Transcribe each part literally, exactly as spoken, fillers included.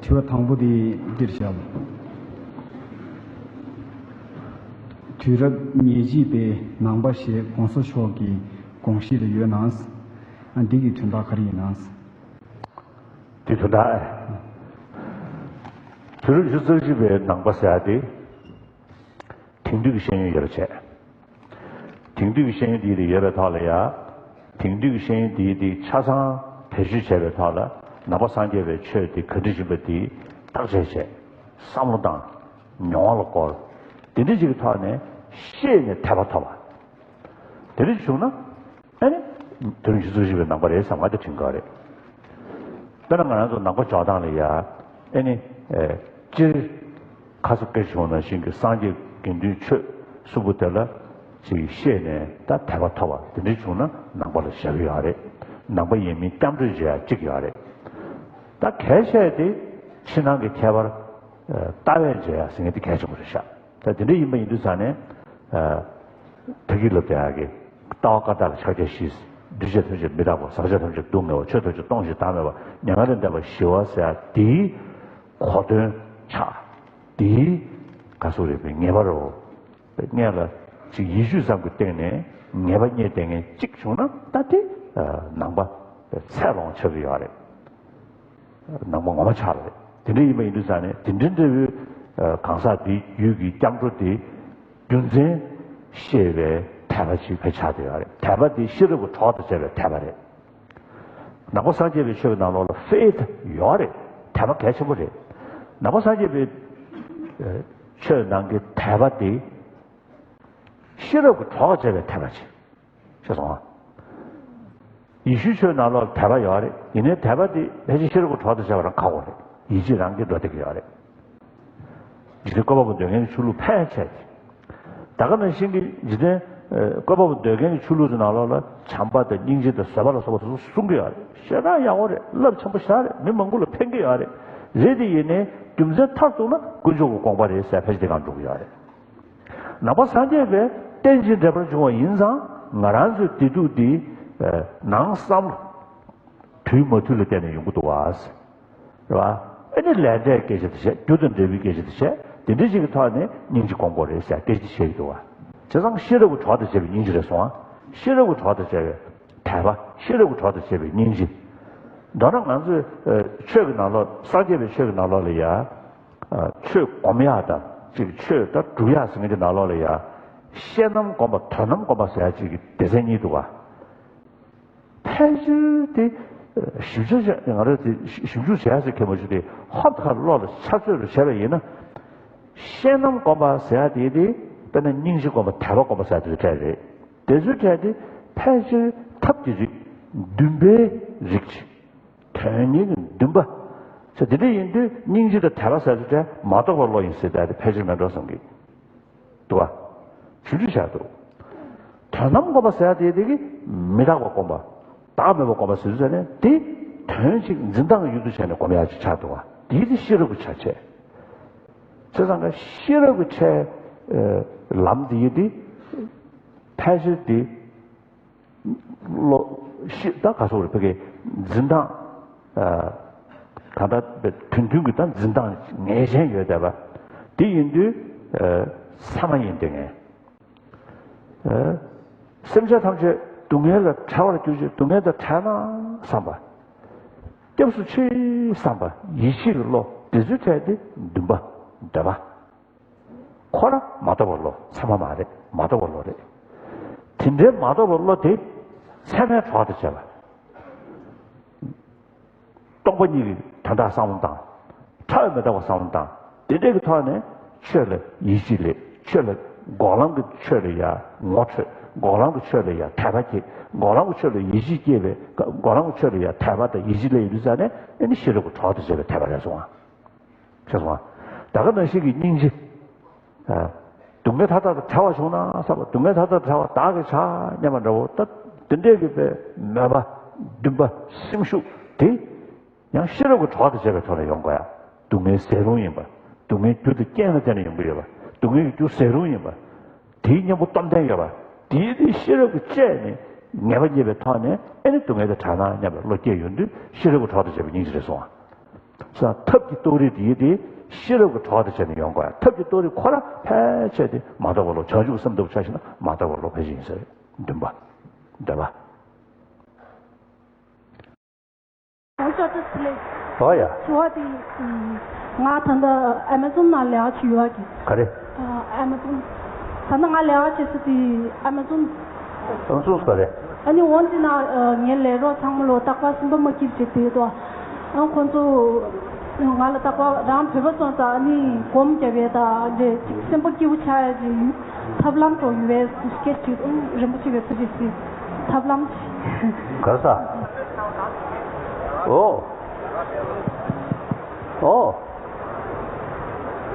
དྲི་བ་དང་པོ་དེ་འདིར་བཞག་དུས་རབས་ཉེར་གཅིག་པའི་ནང་པ་ཞེས་གོང་ས་མཆོག་གི་དགོངས་གཞི་ལ་ཡོད་ན། འདི་གི་དོན་དག་ག་རེ་ཡིན་ན། དེ་དོན་དག་དུས་རབས་ཉི་ཤུ་རྩ་གཅིག་པའི་ནང་པ་ཟེར་ཡ་དེ། དེང་དུས་ཀྱི་ཤེས་ཡོན་ཡོད་པ་བྱས། དེང་དུས་ཀྱི་ཤེས་ཡོན་དེ་དེ་ཡོད་པའི་ཐོག་ལ་ཡ། དེང་དུས་ཀྱི་ཤེས་ཡོན་དེ་དེ་ཆ་ཚང་བེད་སྤྱོད་བྱས་པའི་ཐོག་ལ་ནང་པ་སངས་རྒྱས་པའི་ཆོས་དེ་ག་འདྲ་ཡིན་པ་དེ་བརྟག་དཔྱད་བྱས། བསམ་བློ་བཏང་། མྱོང་བ་ལ་བསྐོར། དེ་འདྲ་ཅིག་གི་ཐོག་ནས་ཤེས་ནས་དད་པ་ཐོབ་པ། དེ་འདྲ་བྱུང་ན། ཨ་ནི། དེ་རིང་ཆུ་ཚོད་བཞི་པའི་ནང་པ་རེད་བསམ་ང་དེ་དྲན་གྱི་རེད། དཔེར་ན་ང་རང་ཚོ་ནང་པ་འཇོག་སྟངས་ལ་ཡ། ཨ་ནི། ཨེ། སྤྱིར། ཁ་སང་སྐད་ཆ་བྱུང་ནང་བཞིན་གྱི་སངས་རྒྱས་དགེ་འདུན་ཆོས་གསུམ་པོ་དེ་ལ་ཅིག་ཤེས་ནས་ད་དད་པ་ཐོབ་པ་དེ་འདྲ་བྱུང་ན་ནང་པ་ལ་བཞག་གི་ཡོད་རེད། ནང་པ་ཡིན་མིན་སྐྱབས་འགྲོ་བྱེད་ཡ་གཅིག་ཡོད་རེད། ད་གལ་ཆེ་དེ་ཕྱི་ནང་གི་ཁྱད་པར་ལྟ་བས་འབྱེད་ཡ་ཟེར་མཁན་དེ་གལ་ཆེན་པོ་རེད་ཤག་ད་དེ་འདྲ་ཡིན་པ་ཡིན་དུས་ཙང་ནས། ད་གིན་ལབ་བསྡད་ཡག་གི། ལྟ་བ་བཀའ་རྟགས་ལ་ཕྱག་རྒྱ་བཞི། འདུས་བྱས་ཐམས་ཅད་མི་རྟག་པ། ཟག་བཅས་ཐམས་ཅད་སྡུག་བསྔལ་བ། ཆོས་ཐམས་ཅད་སྟོང་ཞིང་བདག་མེད་པ། མྱ་ངན་ལས་འདས་པ་ཞི་བ་ཟེར་ཡ་དེའི་གོ་དོན་ཆགས། དེའི་ག་སོགས་རེད་པའི་ངེས་པ་རེད། སྔོན་ལ་ཅིག་ཡིད་དཔྱོད་ཙམ་གྱི་སྟེང་ནས་ངེས་པ་རྙེད་བསྡད་མཁན་གཅིག་བྱུང་ན་ད་དེ་ནང་པ་ཚད་ལོངས་ཆགས་ཀྱི་ཡོད་རེད། ནང་པ་ངོ་མ་ཆགས་པ་རེད། དེ་འདྲ་ཡིན་པ་ཡིན་དུས་ཙང་ནས་དེ་འདྲ་འདྲ་བོའི་གང་ཟག་དེའི་རྒྱུད་ཀྱི་སྐྱབས་འགྲོ་དེ་རྒྱུ་མཚན་ཤེས་པའི་དད་པ་ཅིག་ཕར་ཆགས་བསྡད་ཡོད་རེད། དད་པ་དེ་ཤེས་རབ་ཀྱི་གྲོགས་དང་བཅས་པའི་དད་པ་རེད། ནང་པ་སངས་རྒྱས་པའི་ཆོས་ཀྱི་ནང་ལོགས་ལ་faith ཡོད་རེད། དད་པ་གལ་ཆེན་པོ་རེད། ནང་པ་སངས་རྒྱས་པའི་ཆོས་ནང་གི་དད་པ་དེ་ཤེས་རབ་ཀྱི་གྲོགས་དང་བཅས་པའི་དད་པ་ཅིག་ཤེས་སོང་ཨ། ཡེ་ཤུའི་ཆོས་ནང་ལོགས་ལ་དད་པ་ཡོད་རེད། ཡིན་ནའི་དད་པ་དེ་ཕལ་ཆེར་ཤེས་རབ་ཀྱི་གྲོགས་དང་བཅས་པ་རང་ཁག་པོ་རེད། ཡིད་ཆེས་རང་གིས་འགྲོ་བསྡད་ཀྱི་ཡོད་རེད། འཇིག་རྟེན་བཀོད་པ་པོ་འདོད་མཁན་གྱི་ཆོས་ལུགས་ཕལ་ཆེར་གྱིས། ད་ག་ནང་བཞིན་གྱི་འཇིག་རྟེན་བཀོད་པ་པོ་འདོད་མཁན་གྱི་ཆོས་ལུགས་ཀྱི་ནང་ལོགས་ལ་བྱམས་པ་དང་སྙིང་རྗེ་དང་བཟོད་པ་ལ་སོགས་པ་དེ་ཚོ་གསུང་གི་ཡོད་རེད། ཞེ་དྲག་ཡག་པོ་རེད། རླབས་ཆེན་པོ་ཞེ་དྲག་རེད། མི་མང་པོ་ལ་ཕན་གྱི་ཡོད་རེད། རེད་དེ་ཡིན་ནའི་རྒྱུ་མཚན་མཐར་གཏུགས་ན་དཀོན་མཆོག་གི་དགོངས་པ་རེད་ཟེར་ཕལ་ཆེར་དེ་གང་འགྲོ་གི་ཡོད་རེད། ནང་པ་སངས་རྒྱས་པའི་རྟེན་ཅིང་འབྲེལ་པར་འབྱུང་བ་ཡིན་ཙང་ང་རང་ཚོའི་བདེ་སྡུག་འདི་ནང་བསམ་བློ་དུས་མ་དུས་ལ་བརྟེན་ནས་ཡོང་གི་འདུག་བ། རེད་བ། ཨ་ནི་ལས་འབྲས་སྐད་ཆ་དེ་བྱས། རྒྱུ་དང་འབྲས་བུའི་སྐད་ཆ་དེ་བྱས། དེ་འདྲ་ཞིག་གི་ཐོག་ནས་སྙིང་རྗེ་སྒོམ་དགོས་རེད་ཟེར་སྐད་ཆ་བཤད་ཀྱི་འདུག་བ། བྱས་ཙང་ཤེས་རབ་ཀྱི་གྲོགས་དང་བཅས་པའི་སྙིང་རྗེ་རེད་སོང་ཨ། ཤེས་རབ་ཀྱི་གྲོགས་དང་བཅས་པའི་དད་པ། ཤེས་རབ་ཀྱི་གྲོགས་དང་བཅས་པའི་སྙིང་རྗེ། མདོར་ན་ང་ཚོས་ཆོས་ཀྱི་ནང་ལོགས། སངས་རྒྱས་པའི་ཆོས་ཀྱི་ནང་ལོགས་ལ་ཡ། ཆོས་སྒོམ་ཡག་དང་ཅིག་ཆོས་ད་སྒྲུབ་ཡག་ཟེར་མཁན་གྱི་ནང་ལོགས་ལ་ཡ། བཤད་ནམ་སྒོམ་པ་དོན་ནམ་སྒོམ་པ་ཟེར་ཡག་ཅིག་གི་སྡེ་ཚན་གཉིས་འདུག་བ། ཕལ་ཆེར་དེ་ཞིབ་འཇུག་བྱ། ང་རང་དེ་ཞིབ་འཇུག་བྱས་ཟེར་མཁན་མ་བྱུང་། དེ་ཧོབ་ཁ་བློ་ལ་འཆར་ཚོད་རུ་བྱས་པ་ཡིན་ན། བཤད་ནམ་སྒོམ་པ་ཟེར་ཡ་དེ་དེ་དཔེར་ན་སྙིང་རྗེ་སྒོམ་པ། དད་པ་སྒོམ་པ་ཟེར་ཡ་དེ་ཚོའི་གྲས་རེད། དེ་ཚོའི་གྲས་དེ་ཕལ་ཆེར་ཐབས་ཀྱི་རིགས། འདུན་པའི་རིགས་ཅིག་དོན་གཉེར་གྱི་འདུན་པ། ཟེར་དེ་འདྲ་ཡིན་དུས་སྙིང་རྗེ་དང་དད་པ་ཟེར་ཡ་དེ་གྲས་མ་རྟོགས་པའི་བློ་ཡིན་ཟེར་ཡ་དེ་ཕལ་ཆེར་མེད་འགྲོ་བསམ་གི། འདུག་བ། ཞིབ་འཇུག་བྱས་འདུག་དོན་ནམ་སྒོམ་པ་ཟེར་ཡ་དེ་དེ་གི་མི་རྟག་པ་སྒོམ་པ། བདག་མེད་པ་སྒོམ་པ་ཟེར་དུས་ཙ་ནས་དེ་དོན་གཅིག་འཛིན་སྟངས་ཡུལ་དུ་བྱས་ནས་སྒོམ་ཡ་ཅིག་ཆགས་འདུག་བ། དེ་དེ་ཤེས་རབ་ཀྱི་ཆ་བྱས། བྱས་ཙང་ཀ་ཤེས་རབ་ཀྱི་ཆའི་ལམ་དེ་ཡི་དེ་ཕལ་ཆེར་དེ། བློ། ཤི། ད་ག་སོགས་རེད། ཕ་གི་འཛིན་སྟངས། ཨ། ད་ལྟ་དོན་མཐུན་གྱི་ད་འཛིན་སྟངས་ངེས་ཅན་ཡོད་བསྡད་པ། དེ་ཡིན་དུས། ཨ། ཚད་མ་ཡིན་དེ་ངེས། ཨ། སེམས་ཅན་ཐམས་ཅད་སྡུག་བསྔལ་ལ་བྲལ་བར་གྱུར་ཅིག་སྡུག་བསྔལ་དང་བྲལ་ན་བསམ་པ། སྐྱབས་སུ་མཆི་བསམ་པ། ཡིད་ཆེས་ཀྱི་བློ། དེ་ཚོའི་གྲས་དེ་འདུན་པ། འདོད་པ། ཁོ་རང་མ་རྟོགས་པའི་བློ། ཚད་མ་མ་རེད། མ་རྟོགས་པའི་བློ་རེད། དེ་འདྲའི་མ་རྟོགས་པའི་བློ་དེ་ཚད་མའི་གྲོགས་དང་བཅས་པ། སྟོང་པ་ཉིད་ཀྱི་དོན་དག་བསམ་བློ་བཏང་། ཕྲ་བའི་མི་རྟག་པ་བསམ་བློ་བཏང་། དེ་འདྲའི་གི་ཐོག་ནས་ཆོས་ལ་ཡིད་ཆེས་སླེབས། ཆོས་ལ་འགོག་ལམ་གྱི་ཆོས་ལ་ཡ་ངོ་འཕྲོད། འགོག་ལམ་གྱི་ཆོས་ལ་ཡ་དད་པ་སྐྱེས། འགོག་ལམ་གྱི་ཆོས་ལ་ཡིད་ཆེས་སྐྱེས་པའི། འགོག་ལམ་གྱི་ཆོས་ལ་ཡ་དད་པ་དང་ཡིད་ཆེས་སླེབས་ཡོང་དུས་ཙ་ནས་ཨ་ནི་ཤེས་རབ་ཀྱི་གྲོགས་དང་བཅས་པའི་དད་པ་རེད་སོང་ཨ། ཤེས་སོང་ཨ། ད་ག་ནང་བཞིན་གྱི་སྙིང་རྗེ། ཨ། སྡུག་བསྔལ་མཐའ་དག་དང་བྲལ་བ་བྱུང་ན་བསམ་པ། སྡུག་བསྔལ་མཐའ་དག་དང་བྲལ་བ་བདག་གིས་བྱ་སྙམ་པ་འདྲ་བོ། ད་དེ་འདྲས་ཀྱི་པའི་མོས་པ། འདུན་པ། སེམས་ཤུགས་དེ་ཡང་ཤེས་རབ་ཀྱི་གྲོགས་དང་བཅས་པའི་ཐོག་ནས་ཡོང་དགོས་ཡ། སྡུག་བསྔལ་ཟད་རུང་ཡིན་པ། སྡུག་བསྔལ་རྒྱུ་དང་རྐྱེན་ལ་བརྟེན་ནས་ཡོང་གི་ཡོད་པ། སྡུག་བསྔལ་གྱི་རྒྱུ་ཟད་རུང་ཡིན་པ། དེའི་གཉེན་པོ་སྟོབས་ལྡན་ཡོད་པ། དེའི་དེ་ཤེས་རབ་ཀྱིས་དཔྱད་ནས་ངེས་པ་རྙེད་པའི་ཐོག་ནས་ཨ་ནི་སྡུག་བསྔལ་དེ་བྲལ་ན་སྙམ་པའི་བློ་སྐྱེས་ཡོང་དུས་ཤེས་རབ་ཀྱི་གྲོགས་དང་བཅས་པའི་སྙིང་རྗེ་རེད་སོང་ཨ། ས་ཐབས་ཀྱི་རྟོགས་རིགས་དེ་ཡིན་ཏེ། ཤེས་རབ་ཀྱི་གྲོགས་དང་བཅས་ནས་ཡོང་དགོས། ཐབས་ཀྱི་རྟོགས་རིགས་ཁོ་རང་ཕལ་ཆེར་དེ་མ་རྟོགས་པ་ལོག་བྱང་ཆུབ་སེམས་ལྟ་བུ་ཆ་བཞག་ན་མ་རྟོགས་པ་ལོག་ཕལ་ཆེར་ཡིན་ས་རེད། འདུན་པ། འདོད་པ། ལགས་སོ། བཀྲ་ཤིས་བདེ་ལེགས། ཨོ་ཡ། དྲི་བ་དེ། ང་ད་ལྟ་ཨེ་མ་ཛོན་ནང་ལས་ཀ་བྱེད་ཡོད་ཀྱི། ག་རེ། ཨེ་མ་ཛོན། ད་ལྟ་ང་ལས་ཀ་བྱེད་ས་དེ་ཨེ་མ་ཛོན། ཨེ་མ་ཛོན་ག་རེ། ཨ་ནི་འོན་ཏེ་ན་ངའི་ལས་རོགས་ཚང་མ་ལོ་རྟག་པར་སེམས་པ་མ་སྐྱིད་བྱེད་དེ་དོ། ཨ་ཁོང་ཚོ་ང་ལ་རྟག་པར་རང་བོད་པ་སོང་ཙང་ཨ་ནི་སྒོམ་རྒྱབ་ཡས་དང་འདྲེ་ཅིག་སེམས་པ་སྐྱིད་པོ་ཆགས་ཡས་ཀྱི་ཐབས་ལམ་འགྲོ་ཡོད་པའི་སྐད་ཅིག་རིན་པོ་ཆེ་བའི་ཐུགས་རྗེ་གཟིགས་ཐབས་ལམ་ཅིག་ག་ས། ཨོ། ཨོ།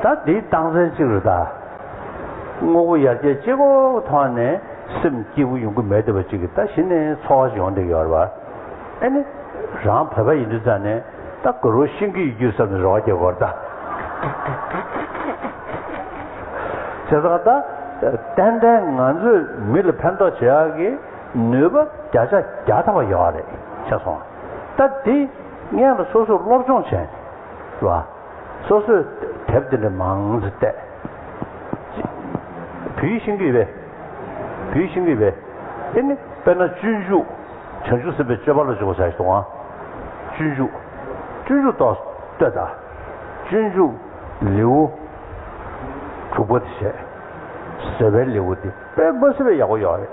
ད་འདི་རྟགས་མཚན་གཅིག་རེད་ད། དངོས་པོ་ཡར་རྒྱས་གཅིག་པོ་ཐོག་ནས་སེམས་སྐྱིད་པོ་ཡོང་གི་མེད་བསྡད་པ་གཅིག་གིས་ད་གཞི་ནས་ཚོར་བ་ཞིག་ཡོང་བསྡད་ཀྱི་ཡོད་རེད་པ། ཨེ་ནི། རང་བོད་པ་ཡིན་དུས་ཙང་ནས་ད་དགའ་རབ་ཤིང་གི་ཡིག་རྒྱུགས་བསམ་ནས་རོགས་རྒྱག་དགོས་རེད་ད། བྱས་ཙང་ད། ཏན་ཏན་ང་ཚོས་མི་ལ་ཕན་ཐོགས་བྱེད་ཡག་གི་ནུས་པ་བརྒྱ་ཆ་བརྒྱ་ཐམ་པ་ཡོད་རེད་ཤེས་སོང་། ད་འདི་སྔོན་ལ་སོ་སོས་སློབ་སྦྱོང་བྱས་ནས་རེད་པ། སོ་སོས་དེབ་དེ་འདྲ་མང་ཙམ་བལྟས། བོད་ཡིག་ཤེས་ཀྱི་ཡོད་པས། བོད་ཡིག་ཤེས་ཀྱི་ཡོད་པས། ཨེ་ནི་དཔེར་ན་སྤྱོད་འཇུག་བྱང་ཆུབ་སེམས་དཔའི་སྤྱོད་པ་ལ་འཇུག་པ་ཟེར་ཞིག་འདུག་ཨང་། སྤྱོད་འཇུག་སྤྱོད་འཇུག་ཏོག་ཙམ་ལྟོས་དང་། སྤྱོད་འཇུག་ལེའུ་དྲུག་པ་དེ་བྱས། བཟོད་པའི་ལེའུ་དེ་དཔེ་མ་སྲིད་པའི་ཡག་པོ་ཡོད་རེད།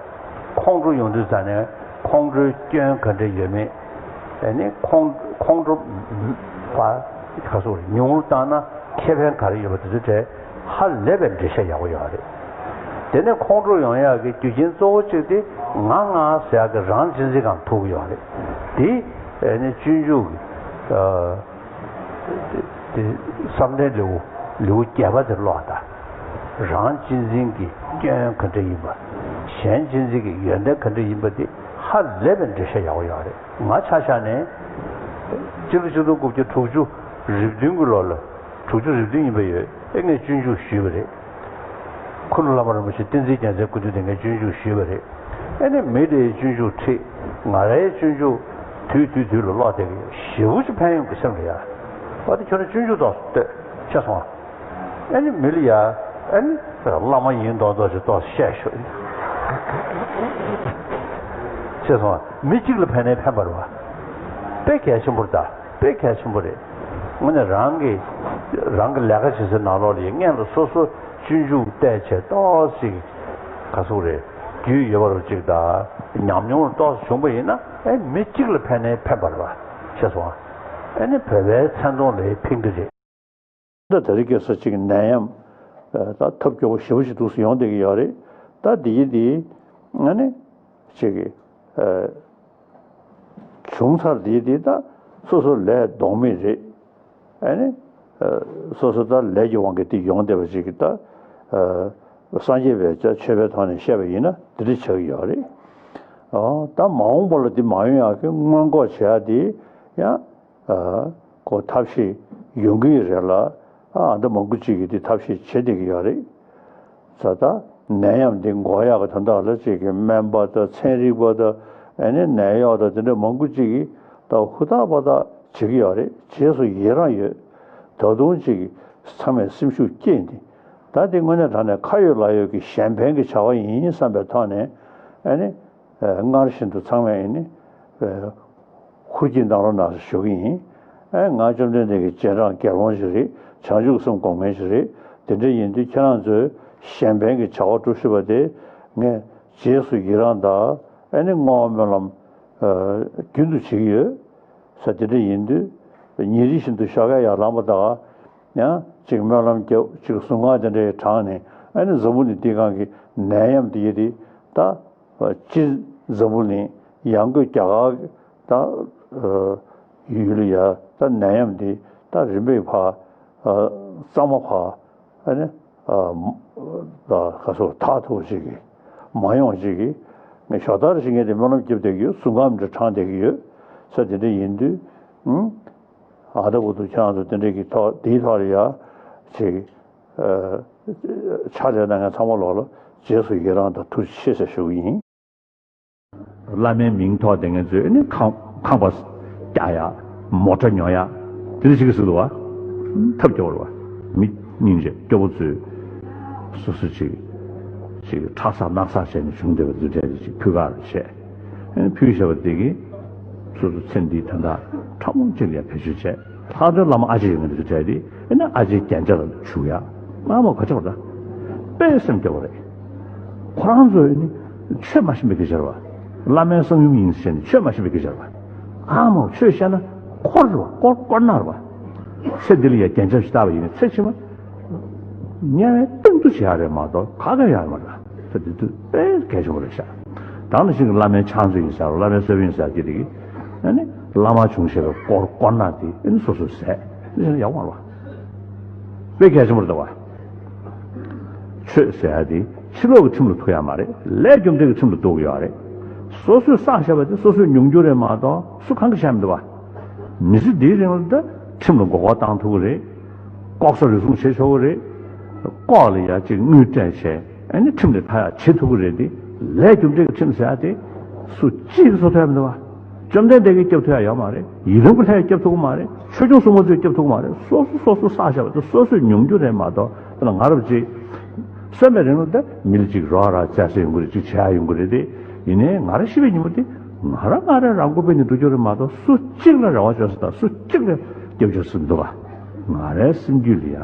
ཁོང་ཁྲོ་ཡོང་དུས་ཙ་ནས་ཁོང་ཁྲོའི་སྐྱོན་ག་འདྲ་ཡོད་མེད། ཨ་ནི་ཁོང་ཁོང་ཁྲོ་བ་ག་སོགས་ཉུང་རུ་བཏང་ན་ཁེ་ཕན་ག་རེ་ཡོད་པ་དེ་ཚོའི་གྲས་ཧ་ལས་པའི་འགྲེལ་བཤད་ཡག་པོ་ཡོད་རེད། དེ་ནས་ཁོང་ཁྲོ་ཡོང་ཡག་གི་རྒྱུ་རྐྱེན་གཙོ་བོ་གཅིག་དེ་ང་ང་ཟེར་ཡག་གི་རང་གཅེས་འཛིན་སྒང་ཐུག་གི་ཡོད་རེད། དེ་ཨ་ནི་སྤྱོད་འཇུག་གི་ཨ། དེ་བསམ་གཏན་ལེའུ་ལེའུ་བརྒྱད་པ་དེ་ཀློག་དང་། རང་གཅེས་འཛིན་གྱི་སྐྱོན་ག་འདྲ་ཡིན་པ། གཞན་གཅེས་འཛིན་གྱི་ཡོན་ཏན་ག་འདྲ་ཡིན་པ་དེ་ཧ་ལས་པའི་འགྲེལ་བཤད་ཡག་པོ་ཡོད་རེད། ང་ཆ་བཞག་ནས་སྤྱི་ལོ་ཆིག་སྟོང་དགུ་བརྒྱ་དྲུག་ཅུ་རེ་བདུན་གྱི་ལོ་ལ། དྲུག་ཅུ་རེ་བདུན་ཡིན་པ་ཡོད། ཨེ་ངས་སྤྱོད་འཇུག་ཞུས་པ་རེད། ཁུ་ནུ་བླ་མ་རིན་པོ་ཆེ་བསྟན་འཛིན་རྒྱལ་མཚན་སྐུ་མདུན་དེ་ངས་སྤྱོད་འཇུག་ཞུས་པ་རེད། ཨེ་ནས་མི་དེའི་སྤྱོད་འཇུག་ཁྲིད། ང་རའི་སྤྱོད་འཇུག་དུས་དུས་དུས་ལ་ཀློག་བསྡད་ཀྱི་ཡོད། ཞེ་པོ་ཅིག་ཕན་ཡོན་གྱི་སེམས་ལ་ཡ། འོ་དེ་ཁྱོད་རང་སྤྱོད་འཇུག་ཏོག་ཙམ་ལྟོས་ཤེས་སོང་ཨ། ཨེ་ནས་མི་ལ་ཡ། ཨེ་ནས་བླ་མ་ཡིན་མདོག་མདོག་ཅིག་ཏོག་ཙམ་བཤད་ཤོག་ཤེས་སོང་ཨ། མི་གཅིག་ལ་ཕན་ནའི་ཕན་པ་རེད་པ། དཔེ་གལ་ཆེན་པོ་རེད་ད། དཔེ་གལ་ཆེན་པོ་རེད། དངོས་གནས་རང་གི་རང་གི་ལས་ཀ་བྱེད་སའི་ནང་ལོགས་ལ་ཡ་སྔོན་ལ་སོ་སོ་སྤྱོད་འཇུག་བལྟས་བྱས་ཏོག་ཙམ་ག་ཟུག་རེད། རྒྱུས་ཡོད་པ་རུ་ཅིག་དང་ཉམས་མྱོང་རུ་ཏོག་ཙམ་བྱུང་པ་ཡིན་ན་ཨེ་མི་གཅིག་ལ་ཕན་ནའི་ཕན་པ་རེད་པ། ཤེས་སོང་ཨ། ཨེ་ནི་བོད་པའི་མཚན་མཐོང་ལ་ཕན་གྱི་རེད། ད་དེ་རིང་ཁ་སང་ཅིག་ནད་ཡམས་ད་ཐབས་སྐྱོ་པོ་ཞེ་པོ་ཞིག་འདུག་སེ་ཡོང་བསྡད་ཀྱི་ཡོད་རེད། ད་འདི་ཡི་འདི་ཨ་ནི་ཅིག་བྱུང་ཚར་དེ་དེ་ད་སོ་སོ་ལས་ལྡོག་མེད་རེད། ཨ་ནི། སོ་སོ་ད་ལས་ཀྱི་དབང་གིས་དེ་ཡོང་བསྡད་པ་ཅིག་གིས་ད། སངས་རྒྱས་པའི་ཆོས་པའི་ཐོག་ནས་བཤད་པ་ཡིན་ན་དེ་འདྲ་ཆགས་ཀྱི་ཡོད་རེད། ད་མ་འོངས་པ་ལ་དེ་མ་ཡོང་ཡག་གི་སྔོན་འགོག་བྱེད་ཡག་དེ་ཡང་། ཁོ་ཐབས་ཤེས་ཡོང་གི་རེད་ལ། ཨ་ད་མང་པོ་ཅིག་གིས་དེ་ཐབས་ཤེས་བྱེད་བསྡད་ཀྱི་ཡོད་རེད། ས་ད་ནད་ཡམས་འདི་འགོག་ཡག་གི་དོན་དག་ལ་ཅིག་གི་སྨན་པ་དང་ཚན་རིག་པ་དང་ཨ་ནི་ནད་གཡོག་དང་དེ་འདྲ་མང་པོ་ཅིག་གིས་ད་ཧུར་ཐག་པ་ཐག་བྱེད་ཀྱི་ཡོད་རེད། རྗེས་སུ་ཡི་རང་ཡོད། ད་དུང་ཅིག་ཚང་མས་སེམས་ཤུགས་བསྐྱེད་ནས་ད་འདི་དངོས་གནས་དྲང་གནས་ཁ་ཡོད་ལག་ཡོད་ཀྱི་གཞན་ཕན་གྱི་བྱ་བ་ཡིན་བསམ་པའི་ཐོག་ནས་ཨ་ནི། སྔར་བཞིན་དུ་ཚང་མས་ནི། ཧུར་གྱིས་གནང་རོགས་གནང་ཞེས་ཞུ་གི་ཡིན། ཨེ་ང་བཅོམ་ལྡན་འདས་ཀྱི་རྗེས་འབྲང་དགེ་སློང་ཞིག་རེད། བྱང་ཆུབ་སེམས་སྒོམ་མཁན་ཞིག་རེད། དེ་འདྲ་ཡིན་དུས་ཁྱེད་རང་ཚོས་གཞན་ཕན་གྱི་བྱ་བ་སྒྲུབ་ཤེས་པ་དེ་ངས་རྗེས་སུ་ཡི་རང་དང་ཨེ་ནི་བསྔོ་བ་སྨོན་ལམ་རྒྱུན་དུ་བྱེད་ཀྱི་ཡོད། ས་དེ་འདྲ་ཡིན་དུས་ཉིན་རེ་བཞིན་དུ་ཞོགས་ཀས་ཡར་ལངས་པ་དང་ཡང་ཅིག་སྨོན་ལམ་རྒྱབ་ཅིག་གཟུངས་སྔགས་དེ་འདྲའི་བགྲངས་ནས་ཨེ་ནི་འཛམ་བུ་གླིང་འདིའི་སྒང་གི་ནད་ཡམས་འདི་ཡི་དེ་ད། སྤྱིར་འཛམ་བུ་གླིང་ཡང་སྒོས་རྒྱ་གར་ད་ཡུལ་ལ་ཡ་ད་ནད་ཡམས་འདི་ད་རིམ་པས་ཕར་གཙང་མ་ཕར་ཨ་ནི་ད་ག་སོ་ཐག་ཐུག་ཅིག་གི་མ་ཡོང་ཅིག་གི་ངས་ཞོ་ལྟར་ཞིག་ངས་དེ་སྨོན་ལམ་རྒྱབ་བསྡད་ཀྱི་ཡོད། གཟུངས་སྔགས་འདྲ་བགྲངས་བསྡད་ཀྱི་ཡོད། ས་དེ་འདྲ་ཡིན་དུས་ཨ་ད་བུ་དུ་ཁྱེད་རང་ཚོ་དེ་འདྲ་གི་ཐོག་དེའི་ཐོག་ལ་ཡ་ཅིག་ཕྱག་ལས་གནང་མཁན་ཚང་མ་ལོག་ལ་རྗེས་སུ་ཡི་རང་དང་ཐུགས་རྗེ་ཆེ་ཟེར་ཞུ་གི་ཡིན། བླ་མའི་མིང་ཐོགས་དེ་ངེད་ཚོས་ནི་ཁང་ཁང་པ་རྒྱག་ཡ། མོ་ཊ་ཉོ་ཡ། དེ་འདྲ་ཞིག་གི་ཟུར་དུ་བ། ཐབས་སྐྱོ་བོ་རེད་བ། མི་སྙིང་རྗེ་སྐྱོ་པོ་ཚོས། སོ་སོ་ཅིག་ཅིག་ཁྲག་ཟག་རྣག་ཟག་བྱས་ནས་བྱུང་བསྡད་པ་འདི་འདྲ་ཅིག་ཕུད་ག་རུ་བྱས། ཨེ་ཕུད་བཞག་པ་དེ་གིས་སོ་སོ་ཚེ་འདིའི་དོན་དག་ཕྲ་མོ་གཅིག་ལ་ཡང་བེད་སྤྱོད་བྱས། ལྷག་དོན་བླ་མ་ཨ་ཅེ་ཡོད་མཁན་འདི་ཚོ་བྱས་ཏེ་ཨེ་ན་ཨ་ཅེའི་རྒྱན་ཆ་ལ་བྱུག་ཡ། ང་མ་ག་ཆོག་ད། དཔེ་སེམས་སྐྱོ་བོ་རེད། ཁོ་རང་ཚོས་ནི་ཆོས་མ་ཤེས་པའི་སྐད་ཆ་རེད་བ། བླ་མའི་གསང་ཡུམ་ཡིན་ཟེར་ནས་ཆོས་མ་ཤེས་པའི་སྐད་ཆ་རེད་བ། ཨ་མ་ཆོས་བཤད་ན་འཁོར་རེད་བ། དཀོར་དཀོར་ནག་རེད་བ། ཚེ་འདི་ལ་ཡ་རྒྱན་ཆ་ཞིག་བཏགས་པ་ཡིན་ན་ཚེ་ཕྱི་མ་དམྱལ་བའི་སྟེང་དུ་བྱེད་ཡ་རེད་མ་གཏོགས་ག་གེ་ཡོད་མ་རེད། ཚེ་འདི་དུས་དཔེ་གལ་ཆེན་པོ་རེད་ཤག་དེ་ནང་བཞིན་གྱི་བླ་མའི་ཕྱག་མཛོད་ཡིན་ཟེར་བ། བླ་མའི་གསོལ་དཔོན་ཡིན་ཟེར་བ་དེ་རིགས་ཨ་ནི་བླ་མ་བྱུང་ཞེས་པའི་དཀོར་དཀོར་ནག་དེ་ཨ་ནི་སོ་སོས་ཟས། འདི་བྱས་ན་ཡག་པོ་མ་རེད་བ། དཔེ་གལ་ཆེན་པོ་རེད་བ། ཆོས་ཟེར་ཡ་དེ་ཕྱི་ལོགས་ཀྱི་ཁྲིམས་ལ་ཐུག་ཡ་མ་རེད། ལས་རྒྱུ་འབྲས་ཀྱི་ཁྲིམས་ལ་ཐུག་གི་ཡོད་རེད། སོ་སོས་བསགས་བཞག་པ་དེ་སོ་སོས་མྱོང་རྒྱུ་རེད་མ་གཏོགས་སུ་གང་གིས་བཤད་མི་འདུག་བ། མི་ཚེ་འདིའི་རིང་ལ་ད་ཁྲིམས་ལ་མགོ་སྐོར་བཏང་ཐུབ་ཀྱི་རེད། ལྐོག་ཟ་རུལ་སུངས་བྱེད་ཆོག་གི་རེད། ལྐོག་ལ་ཡ་གཅིག་དངུལ་སྤྲད་བྱས་ཨ་ནི་ཁྲིམས་ལས་ཐར་ཡ་བྱེད་ཐུབ་ཀྱི་རེད་དེ། ལས་རྒྱུ་འབྲས་ཀྱི་ཁྲིམས་ཟེར་ཡ་དེ་སུ་གཅིག་གིས་བཟོ་ཐུབ་ཡ་མི་འདུག་བ། བཅོམ་ལྡན་འདས་ཀྱིས་སྐྱོབ་ཐུབ་ཡ་ཡོད་མ་རེད། ཡི་དམ་གྱི་ལྷས་སྐྱོབ་ཐུབ་ཀྱི་མ་རེད། ཆོས་སྐྱོང་སྲུང་མ་ཚོས་སྐྱོབ་ཐུབ་ཀྱི་མ་རེད། སོ་སོ་སོ་སོ་བསགས་བཞག་པ་དེ་སོ་སོས་མྱོང་རྒྱུ་རེད་མ་གཏོགས། དེ་ལ་ང་རབ་ཅིག་གསོན་པའི་རིང་ལ་ད་མི་ལ་ཅིག་རོགས་རམ་བྱ་ས་ཡོང་གི་རེད། ཅིག་བྱེད་ཡ་ཡོང་གི་རེད་དེ། ཡིན་ནའི་ང་རང་ཤི་བའི་ཉིན་མོ་དེ་ང་རང་ང་རང་རང་མགོ་སྦས་ནས་འགྲོ་རྒྱུ་རེད་མ་གཏོགས་སུ་གཅིག་ལ་རེ་བ་བཅོལ་ས་དང་སུ་གཅིག་ལ་སྐྱབས་བཅོལ་ས་མི་འདུག་ག་ང་རའི་སེམས་རྒྱུད་ལ་ཡ་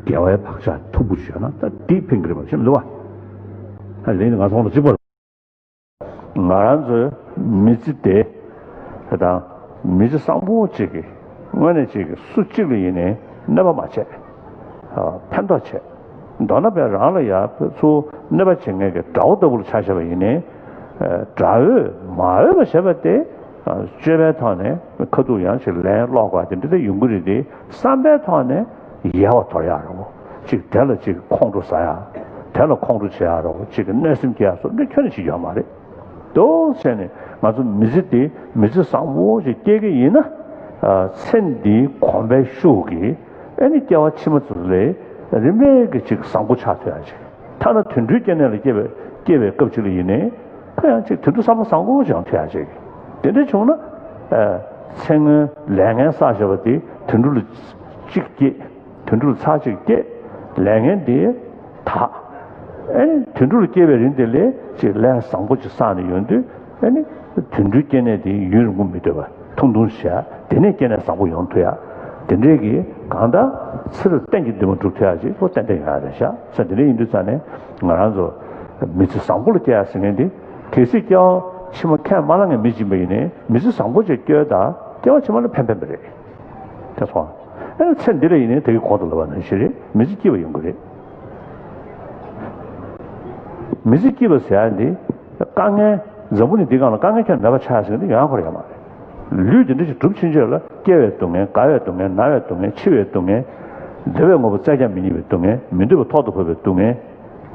དགེ་བའི་བག་ཆགས་མཐུག་པོ་བྱས་ན་ད་འདི་ཕན་གྱི་རེད་པ། ཤེས་མི་འདུག་ག་ད་ལན་ང་ཚོ་ཁོང་དང་གཅིག་པ་རེད། ང་རང་ཚོའི་མི་ཚེ་དེ་དང་མི་ཚེ་བཟང་པོ་གཅིག་གི་དངོས་གནས་གཅིག་གི་སུ་གཅིག་ལ་ཡིན་ནའི་གནོད་པ་མ་བྱས། ཨ། ཕན་ཐོགས་བྱས། མདོར་ན་བས་རང་ལ་ཡང་ཚུར་གནོད་པ་བྱེད་མཁན་གྱི་དགྲ་བོ་ལྟ་བུ་ལ་ཆ་བཞག་པ་ཡིན་ནའི། ཨ། དགྲ་བོས་མ་འོས་པ་བྱས་པ་དེ། ཨ། སྤྱོད་པའི་ཐོག་ནས་ཁ་ཐུག་ཡང་ཞིག་ལན་སློག་དགོས་པ་དེ་འདྲ་དེ་ཡོང་གི་རེད་དེ། བསམ་པའི་ཐོག་ནས་ཡལ་བ་དོར་ཡག་རེད་བོ། གཅིག་དེ་ལ་གཅིག་ཁོང་ཁྲོ་ཟ་ཡག་དེ་ལ་ཁོང་ཁྲོ་བྱེད་ཡག་རེད་བོ། གཅིག་གི་གནོད་སེམས་སྐྱེ་ཡག་སོགས་འདི་ཁྱོན་ནས་བྱེད་ཡོད་མ་རེད། འདུག་བྱས་ནས་ང་ཚོ་མི་ཚེ་འདི་མི་ཚེ་བཟང་པོ་ཞིག་སྐྱེལ་གི་ཡིན་ན། ཨ། ཚེ་འདིའི་གོམས་པའི་ཤུགས་ཀྱིས་ཨ་ནི་སྐྱེ་བ་ཕྱི་མ་ཚོ་ལས་རིམ་པས་ཀྱིས་ཅིག་བཟང་པོ་ཆགས་ཐུབ་ཡག་ཅིག་ཐ་ན་དུད་འགྲོའི་སྐྱེ་གནས་ལ་སྐྱེ་བའི་སྐྱེ་བའི་སྐབས་ཅིག་ལ་ཡིན་ནའི་ཁོ་ཡང་ཅིག་དུད་འགྲོ་བསམ་པ་བཟང་པོ་ཅིག་ཡང་ཐུབ་ཡག་ཅིག་དེ་འདྲ་བྱུང་ན། ཨ། ཚེ་སྔོན་ལས་ངན་བསགས་བཞག་པ་དེ་དུད་འགྲོ་ལ་གཅིག་སྐྱེས། དུད་འགྲོ་ལ་ཚར་གཅིག་སྐྱེས། ལས་ངན་དེ་དག་ཨེ་ནི་དུད་འགྲོ་ལ་སྐྱེ་བའི་རིང་དེ་ལས་ཅིག་ལས་བཟང་པོ་ཅིག་བསགས་ནས་ཡོང་དུས། ཨེ་ནི་དུད་འགྲོའི་སྐྱེ་གནས་དེ་ཡུན་རིང་པོ་མི་སྡོད་པ་ཐུང་ཐུང་བྱས། དེ་ནས་སྐྱེ་གནས་བཟང་པོ་ཡོང་ཐུབ་ཡག་དེ་འདྲའི་གི་གང་ལྟར་ཚེ་རབས་གཏན་གྱི་འདུན་མ་འགྲུབ་ཐུབ་ཡག་ཅིག་ཁོ་ཏན་ཏན་ཡོང་ཡག་རེད་ཤག་ས་དེ་འདྲ་ཡིན་དུས་ཙང་ནས་ང་རང་ཚོ་མི་ཚེ་བཟང་པོ་ལ་སྐྱེལ་ཡག་ཟེར་མཁན་དེ། གལ་སྲིད་སྐྱེ་བ་ཕྱི་མ་ཁས་མ་བླངས་མཁན་མི་ཅིག་ཡིན་པ་ཡིན་ནའི་མི་ཚེ་བཟང་པོ་ཅིག་སྐྱེལ་དང་སྐྱེ་བ་ཕྱི་མ་ལ་ཕན་ཕན་པ་རེད། དེ་སོང་། ཨེ་ཚེ་འདི་ལ་ཡིན་ནའི་དེ་གི་གོང་དུ་ལབ་པ་ནང་བཞིན་རེད། མི་ཚེ་སྐྱིད་པ་ཡོང་གི་རེད། མི་ཚེ་སྐྱིད་པ་ཟེར་ཡ་འདི་དཀའ་ངལ་འཛམ་བུ་གླིང་འདིའི་སྒང་ལ་དཀའ་ངལ་ཁྱོན་མེད་པ་ཆགས་ཟེར་མཁན་འདི་ཡོང་ཡག་ཁོ་རང་ཡོད་མ་རེད། ལུས་འདི་འདྲ་ཞིག་གྲུབ་ཕྱིན་ཆད་ལ་སྐྱེ་བའི་སྡུག་བསྔལ། རྒ་བའི་སྡུག་བསྔལ། ན་བའི་སྡུག་བསྔལ། འཆི་བའི་སྡུག་བསྔལ། བདེ་བའི་དངོས་པོ་བཙལ་ཀྱང་མི་རྙེད་པའི་སྡུག་བསྔལ། མི་འདོད་པ་ཐོག་ཏུ་བབས་པའི་སྡུག་བསྔལ།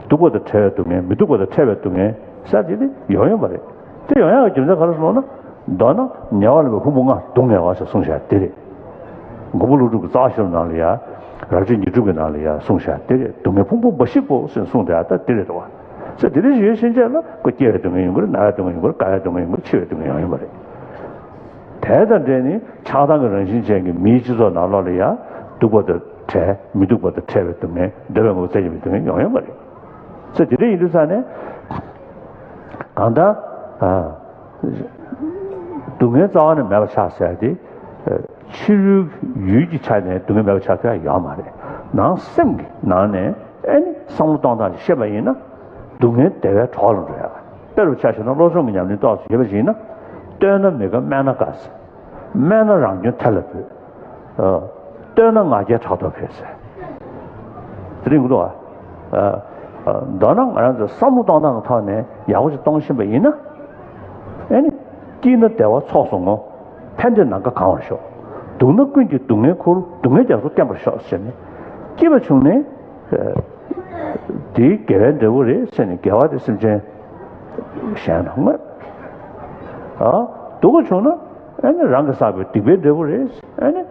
སྡུག་པ་དང་བྲལ་བའི་སྡུག་བསྔལ། མི་སྡུག་པ་དང་ཕྲད་པའི་སྡུག་བསྔལ་ཟེར་དེ་ནི་ཡོང་ཡོང་བ་རེད། དེ་ཡོང་ཡག་གི་རྒྱུ་མཚན་ག་རེ་ཟེར་ལབ་ན། མདོར་ན་ཉེ་བར་ལེན་པའི་ཕུང་པོ་ལྔ་སྡུག་བསྔལ་བ་ཞེས་གསུངས་བཞག་དེ་རེད། མགོན་པོ་ཀླུ་སྒྲུབ་ཀྱི་རྩ་བ་ཤེས་རབ་ནང་ལ་ཡ། རབ་བྱེད་ཉི་སྒྲུབ་ཀྱི་ནང་ལ་ཡ་གསུངས་བཞག་དེ་རེད། སྡུག་བསྔལ་ཕུང་པོ་འབའ་ཞིག་གོ་ཟེར་གསུངས་བསྡད་ཡག་ད་དེ་རེད་དོ། ཟེར་དེ་འདྲ་ཞིག་ཡོད་ཕྱིན་ཆད་ལ་ཁོ་སྐྱེ་བའི་སྡུག་བསྔལ་ཡོང་གི་རེད། ན་བའི་སྡུག་བསྔལ་ཡོང་གི་རེད། རྒ་བའི་སྡུག་བསྔལ་ཡོང་གི་རེད། འཆི་བའི་སྡུག་བསྔལ་ཡོང་ཡོང་བ་རེད། དེ་དང་འབྲེལ་ནས་ཆགས་སྡང་གི་རང་བཞིན་ཅན་གྱི་མིའི་སྤྱི་ཚོགས་ནང་ལོགས་ལ་ཡང་སྡུག་པ་དང་བྲལ། མི་སྡུག་པ་དང་བྲལ་བའི་སྡུག་བསྔལ། འདོད་པའི་དངོས་པོ་བཙལ་གྱི་མི་སྡུག་བསྔལ་ཡོང་ཡོང་བ་རེད། ཚེ་འདི་འདྲ་ཡིན་དུས་ཙང་ནས་གང་ལྟར། ཨ། སྡུག་བསྔལ་རྩ་བ་ནས་མེད་པ་ཆགས་ཟེར་ཏེ། ཕྱི་རོལ་ཡུལ་གྱི་ཆ་ནས་སྡུག་བསྔལ་མེད་པ་ཆགས་ཐུབ་ཡ་ཡོད་མ་རེད། ནང་སེམས་ཀྱི་ནང་ནས་ཨེ་ནི་བསམ་བློ་གཏོང་སྟངས་ཤིག་ཤེས་པ་ཡིན་ན། སྡུག་བསྔལ་བདེ་བའི་གྲོགས་ལ་འགྲོ་ཡ། དཔེ་རུ་ཆ་བཞག་ན་བློ་སྦྱོང་གི་ཉམས་ལེན་ཏོག་ཙམ་ཡོད་པ་ཞིག་ཡིན་ན། བསྟོད་ན་མི་དགའ་སྨད་ན་དགའ་ཟེར། སྨད་ན་རང་སྐྱོན་ཐལ་ལ་འབུད། ཨ། བསྟོད་ན་ང་རྒྱལ་ཕྲག་དོག་འཕེལ་ཟེར། དེ་རིང་གོ་འདུག་ཨ། ཨ། མདོར་ན་ང་རང་ཚོ་བསམ་བློ་གཏོང་སྟངས་ཀྱི་ཐོག་ནས་ཡག་པོ་ཞིག་གཏོང་ཤེས་པ་ཡིན་ན། ཨེ་ནི། སྐྱིད་ན་བདེ་བ་ཚོགས་སུ་བསྔོ། ཕན་བདེ་ནམ་མཁའ་གང་བར་ཤོག་སྡུག་ན་ཀུན་གྱི་སྡུག་བསྔལ་ཁུར། སྡུག་བསྔལ་རྒྱ་མཚོ་བརྟན་པར་ཤོག་ཟེར་ནས། སྐྱིད་པ་བྱུང་ནས། ཨ། དེའི་དགེ་བའི་འབྲས་བུ་རེད་ཟེར་ནས་དགེ་བ་དེ་སེམས་ཅན་གཞན་ལ་བསྔོས། ཨ། སྡུག་པ་བྱུང་ན་ཨ་ནི་རང་གིས་བསགས་པའི་སྡིག་པའི་འབྲས་བུ་རེད། ཨ་ནི་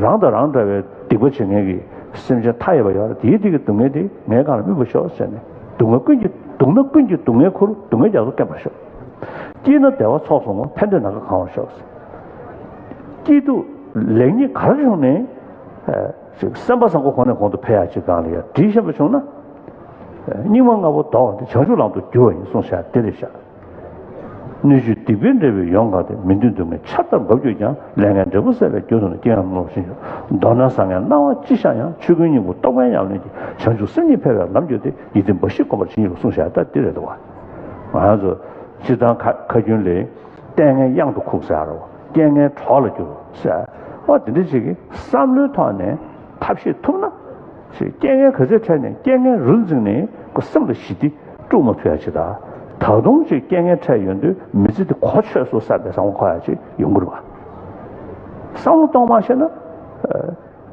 རང་དང་རང་འདྲ་བའི་སྡིག་པ་བྱེད་མཁན་གྱི་སེམས་ཅན་མཐའ་ཡས་པ་ཡོད་རེད། དེའི་སྡིག་གི་སྡུག་བསྔལ་དེ་ངའི་སྒང་ལ་སྨིན་པར་ཤོག་ཟེར་ནས། སྡུག་བསྔལ་ཀུན་གྱི། སྡུག་ན་ཀུན་གྱི་སྡུག་བསྔལ་ཁུར། སྡུག་བསྔལ་རྒྱ་མཚོ་བརྟན་པར་ཤོག་སྐྱིད་ན་བདེ་བ་ཚོགས་སུ་བསྔོ། ཕན་བདེ་ནམ་མཁའ་གང་བར་ཤོག་སྐྱིད་སྡུག་ལེགས་ཉེས་ག་རེ་བྱུང་ནས་ཅིག་སེམས་པ་བཟང་པོ་གོང་ནས་གོང་དུ་འཕེལ་ཡག་ཅིག་སྒང་ལ་ཡ་དྲིས་ཤེས་པ་བྱུང་ན། སྙིགས་མ་ལྔ་པོ་ལྡོག་པ་འདི་བྱང་ཆུབ་ལམ་དུ་བསྒྱུར་བ་ཡིན་གསུངས་བཞག་དེ་རེད་བཞག་སྣོད་བཅུད་སྡིག་པའི་འབྲས་བུས་ཡོངས་གང་སྟེ། མི་མཐུན་སྡུག་བསྔལ་ཆར་ལྟར་འབབ་གྱུར་ཀྱང་། ལས་ངན་འབྲས་བུ་ཟད་པའི་རྒྱུ་དང་ནི། རྐྱེན་ངན་རྣམས་ལ་ཞེན་ཆགས་ལོག་མདོར་ན་བཟང་ངན་སྣང་བ་ཅི་ཤར་ཡང་། ཆོས་ཀུན་སྙིང་པོ་རྟོགས་པའི་ཉམས་ལེན་གྱིས། བྱང་ཆུབ་སེམས་ཉིད་འཕེལ་བའི་ལམ་བརྒྱུད་དེ། ཡིད་བརྟན་འབའ་ཞིག་བསྒོམ་པར་བྱིན་གྱིས་རློབས་གསུངས་བཞག་ད་འདི་རེད་འདུག་བ། ང་རང་ཚོ་སྤྱིར་བཏང་ཁ་ཁ་རྒྱུན་ལས། ལྟས་ངན་གཡང་དུ་ཁུག་ཟེར་རོ། རྐྱེན་ངན་གྲོགས་ལ་འགྱུར་ཟེར། ཨོ་དེ་འདྲ་ཅིག་གི་བསམ་བློའི་ཐོག་ནས་ཐབས་ཤེས་ཐུབ་ན། ཞེས་རྐྱེན་ངན་ག་ཚོད་འཕྲད་ནས་རྐྱེན་ངན་རུ་འཛིངས་ནས་ཁོ་སེམས་ལ་ཞི་བདེ་དཀྲུག་མ་ཐུབ་ཡ་ཅིག་དང་། ད་དུང་ཅིག་རྐྱེན་ངན་འཕྲད་ཡོང་དུས་མི་ཚེ་འདི་གོ་ཆོད་སོང་བསམ་པའི་བསམ་བློ་འཁོར་ཡ་ཅིག་ཡོང་གི་རེད་བ། བསམ་བློ་གཏོང་མ་ཤེས་ན།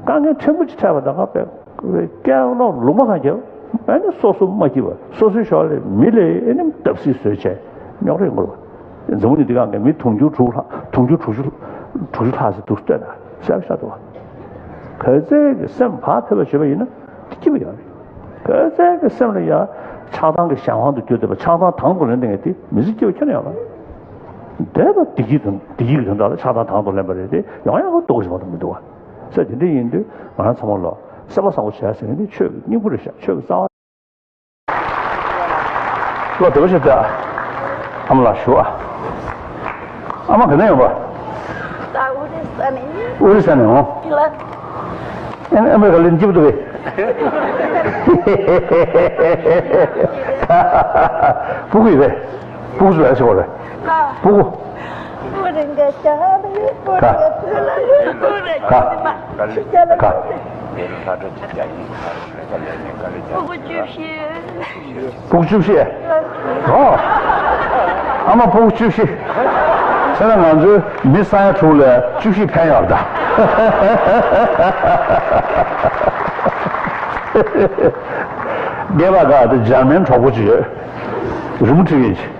དཀའ་ངལ་ཕྲན་བུ་ཅིག་འཕྲད་པ་དང་ཁ་པའི་སྐྱེ་ལོག་ལུང་མ་གང་རྒྱབ། ཨ་ནི་སོ་སོ་མ་སྐྱིད་པ་སོ་སོའི་ཞོར་ལས་མི་ལས་ཨ་ནི་བརྡབ་གསིག་བཟོས་བྱས་རྙོག་རེ་ཡོང་གི་རེད་བ། འཛམ་བུ་གླིང་འདི་སྒང་གི་མི་དུང་ཕྱུར་དྲུག་ལྷག་དུང་ཕྱུར་དྲུག་ཅུ་དྲུག་ཅུ་ལྷག་ཙམ་འདུག་ལྟོས་དང་གསལ་པོ་ཤར་འདུག་བ། ག་ཚད་ཀྱི་སེམས་བག་ཕེབས་པ་བྱེད་པ་ཡིན་ན་སྐྱིད་པ་ཡོད་རེད། ག་ཚད་ཀྱི་སེམས་ལ་ཡང་ཆགས་སྡང་གི་གཞན་དབང་དུ་གྱུར་བསྡད་པ་ཆགས་སྡང་དང་དུ་ལེན་བསྡད་མཁན་དེ་མི་ཚེ་སྐྱིད་པ་ཁྱོན་ནས་ཡོད་མ་རེད། འདས་པ་བདེ་སྐྱིད་དང་བདེ་སྐྱིད་ཀྱི་དོན་དག་ལ་ཆགས་སྡང་དང་དུ་ལེན་པ་རེད་དེ་ཡོང་ཡག་གི་སྡུག་གུ་ཞིག་མ་གཏོགས་མི་འདུག་བ། ས་དེ་འདྲ་ཡིན་དུས་ང་རང་ཚང་མ་ལོ་སེམས་པ་བཟང་པོ་བྱས་ཟེར་མཁན་དེ་ཆོས་ཀྱི་སྙིང་པོ་རེད་ཤག་ཆོས་ཀྱི་རྩ་བ། བློ་བདེ་པོ་བྱེད་དང་། ཨ་མ་ལགས་ཞུ་ཨ། ཨ་མ་ག་ནས་ཡོང་པ། ད་ཨོ་རི་ས་ནས། ཨོ་རི་ས་ནས་འོང་། ལ། ཨ་ཨ་མ་ག་ལེན་སྐྱིད་པོ་འདུག་གས། སྤུ་གུ་ཡོད་པས། སྤུ་གུ་ཚོ་ལ་ཞིག་གོ་རེད། སྤུ་གུ། ཀ། ཀ། སྤུ་གུ་བཅུ་བཞི། སྤུ་གུ་བཅུ་བཞི། ཨོ། ཨ་མ་སྤུ་གུ་བཅུ་བཞི། ཟེར་ན་ང་ཚོའི་མི་ས་ཡ་དྲུག་ལ་བཅུ་བཞི་ཕན་ཡོད་ད། རྒན་པ་ག་དེ་འཇར་མན་གྲོགས་པོ་ཅིག་ཡོད། རི་མོ་བྲིས་ཡིན་ཅིག་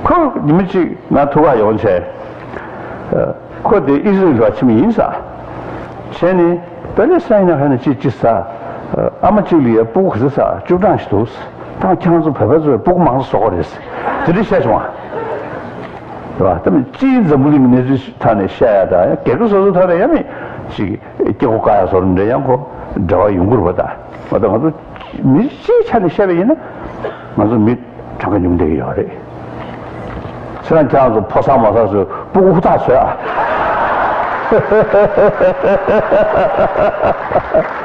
ཁོ་ཉི་མ་གཅིག་ང་ཐུག་ག་ཡོང་བྱས། ཁོ་དེ་ཨི་ཟི་རེལ་ལ་ཕྱིན་པ་ཡིན་ས། བྱས་ནས་པེ་ལེ་སི་ཐན་ན་ཧ་ན་ཅི་ཅི་ས། ཨ་མ་གཅིག་ལ་ཡ་སྤུ་གུ་ག་ཚོད་ས་བཅུ་གྲངས་ཤིག་འདུག་ད་ཁྱེད་རང་ཚོ་བོད་པ་ཚོས་སྤུ་གུ་མང་ཙམ་གསོ་གི་རེད། དེ་འདྲ་བཤད་བྱུང་བ། རེད་བ། ད་མི་སྤྱིའི་འཛམ་བུ་གླིང་གི་གནས་ཚུལ་ཐོག་ནས་བཤད་ཡ་དང་སྒེར་གྱི་སོ་སོའི་ཐོག་ནས་ཡང་མི་ཞིག་སྐྱེ་སྒོ་བཀག་ཡ་བཟོ་འདྲ་ཡང་ཁོ་འབྲེལ་བ་ཡོང་གི་རེད་བ་ད། ང་ཚོ་མི་སྤྱིའི་ཆ་ནས་བཤད་པ་ཡིན་ན་ང་ཚོ་མི་གྲངས་ཀ་ཉུང་བསྡད་ཀྱི་ཡོད་རེད། ཁྱེད་རང་ཁྱེད་རང་ཚོ་ཕོ་གསར་མོ་གསར་ཚོས་སྤུ་གུ་ཧུར་ཐག་བཟོས་ཨ།